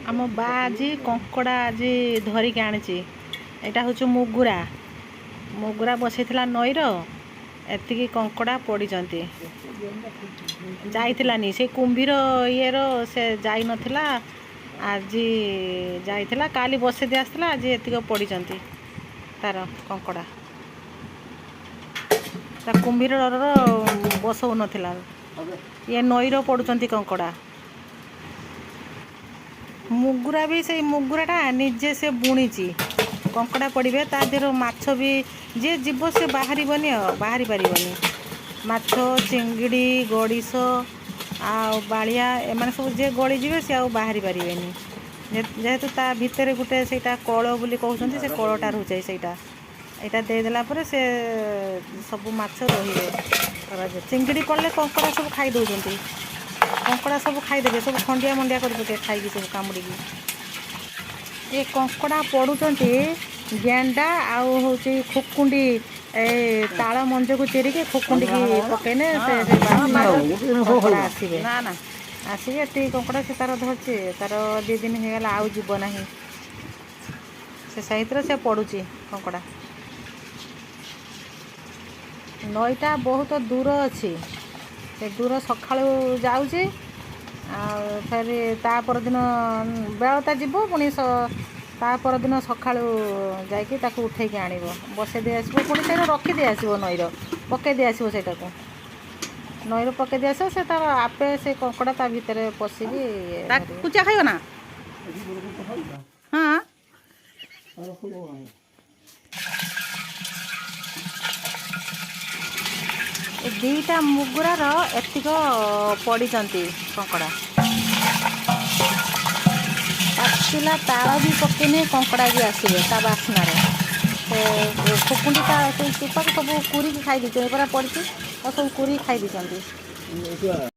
ଆମ ବା ଆଜି କଙ୍କଡ଼ା ଆଜି ଧରିକି ଆଣିଛି। ଏଇଟା ହେଉଛି ମୁଗୁରା। ମୁଗୁରା ବସେଇଥିଲା ନଈର, ଏତିକି କଙ୍କଡ଼ା ପଡ଼ିଛନ୍ତି। ଯାଇଥିଲାନି ସେ କୁମ୍ଭୀର ଇଏର, ସେ ଯାଇନଥିଲା, ଆଜି ଯାଇଥିଲା। କାଲି ବସେଇ ଦେଇ ଆସିଥିଲା, ଆଜି ଏତିକ ପଡ଼ିଛନ୍ତି ତାର କଙ୍କଡ଼ା। ତା କୁମ୍ଭୀର ଡରର ବସଉନଥିଲା। ଇଏ ନଈର ପଡ଼ୁଛନ୍ତି କଙ୍କଡ଼ା। ମୁଗୁରା ବି ସେଇ ମୁଗୁରାଟା ନିଜେ ସେ ବୁଣିଛି। କଙ୍କଡ଼ା ପଡ଼ିବେ, ତା ଦେହରୁ ମାଛ ବି, ଯିଏ ଯିବ ସେ ବାହାରିବନି, ଆଉ ବାହାରି ପାରିବନି। ମାଛ, ଚିଙ୍ଗିଡ଼ି, ଗଡ଼ିଶ ଆଉ ବାଳିଆ, ଏମାନେ ସବୁ ଯିଏ ଗଳିଯିବେ ସେ ଆଉ ବାହାରି ପାରିବେନି। ଯେହେତୁ ତା ଭିତରେ ଗୋଟେ ସେଇଟା କଳ ବୋଲି କହୁଛନ୍ତି, ସେ କଳଟା ରହୁଛି। ସେଇଟା ଏଇଟା ଦେଇଦେଲା ପରେ ସେ ସବୁ ମାଛ ରହିବେ। ଚିଙ୍ଗିଡ଼ି ପଡ଼ିଲେ କଙ୍କଡ଼ା ସବୁ ଖାଇ ଦେଉଛନ୍ତି। କଙ୍କଡ଼ା ସବୁ ଖାଇଦେବେ, ସବୁ ଖଣ୍ଡିଆ ମଣ୍ଡିଆ କରି ପକେଇ ଖାଇକି ସବୁ କାମୁଡ଼ିକି। ଏ କଙ୍କଡ଼ା ପଡ଼ୁଛନ୍ତି ଗେଣ୍ଡା ଆଉ ହେଉଛି ଖୁକୁଣ୍ଡି। ଏ ତାଳ ମଞ୍ଜକୁ ଚିରିକି ଖୁକୁଣ୍ଡିକି ପକେଇନେ ସେ କଙ୍କଡ଼ା ଆସିବେ। ନା ନା। ଆସିକି ଏତିକି କଙ୍କଡ଼ା ସେ ତାର ଧରିଛି। ତାର 2 ଦିନ ହେଇଗଲା, ଆଉ ଯିବ ନାହିଁ ସେ। ସେଇଥିରେ ସେ ପଡ଼ୁଛି କଙ୍କଡ଼ା। ନଈଟା ବହୁତ ଦୂର ଅଛି। ସେ ଦୂର ସକାଳୁ ଯାଉଛି ଆଉ ଫେରି ତା ପରଦିନ ବେଳତା ଯିବ। ପୁଣି ତା ପରଦିନ ସକାଳୁ ଯାଇକି ତାକୁ ଉଠେଇକି ଆଣିବ, ବସେଇ ଦେଇ ଆସିବ। ପୁଣି ସେଇଟା ରଖିଦେଇ ଆସିବ, ନଈର ପକେଇ ଦେଇ ଆସିବ। ସେଇଟାକୁ ନଈରୁ ପକେଇ ଦେଇ ଆସିବ। ସେ ତାର ଆପେ ସେ କଙ୍କଡ଼ା ତା ଭିତରେ ପଶିକି ଇଏ ତା ଧରିବ। କୁଚା ଖାଇବ ନା? ହଁ। ଏ 2ଟା ମୁଗୁରାର ଏତିକ ପଡ଼ିଛନ୍ତି କଙ୍କଡ଼ା। ପାଚିଲା ତାଳ ବି ପକେଇନେ କଙ୍କଡ଼ା ବି ଆସିବେ ତା ବାସ୍ନାରେ। ସେ ଖୁକୁଣ୍ଡି ତା ସେଇ ଚୋପାକୁ ସବୁ କୁରିକି ଖାଇ ଦେଇଛନ୍ତି ପରା। ପଡ଼ିଛି ଆଉ ସବୁ କୁରିକି ଖାଇ ଦେଇଛନ୍ତି।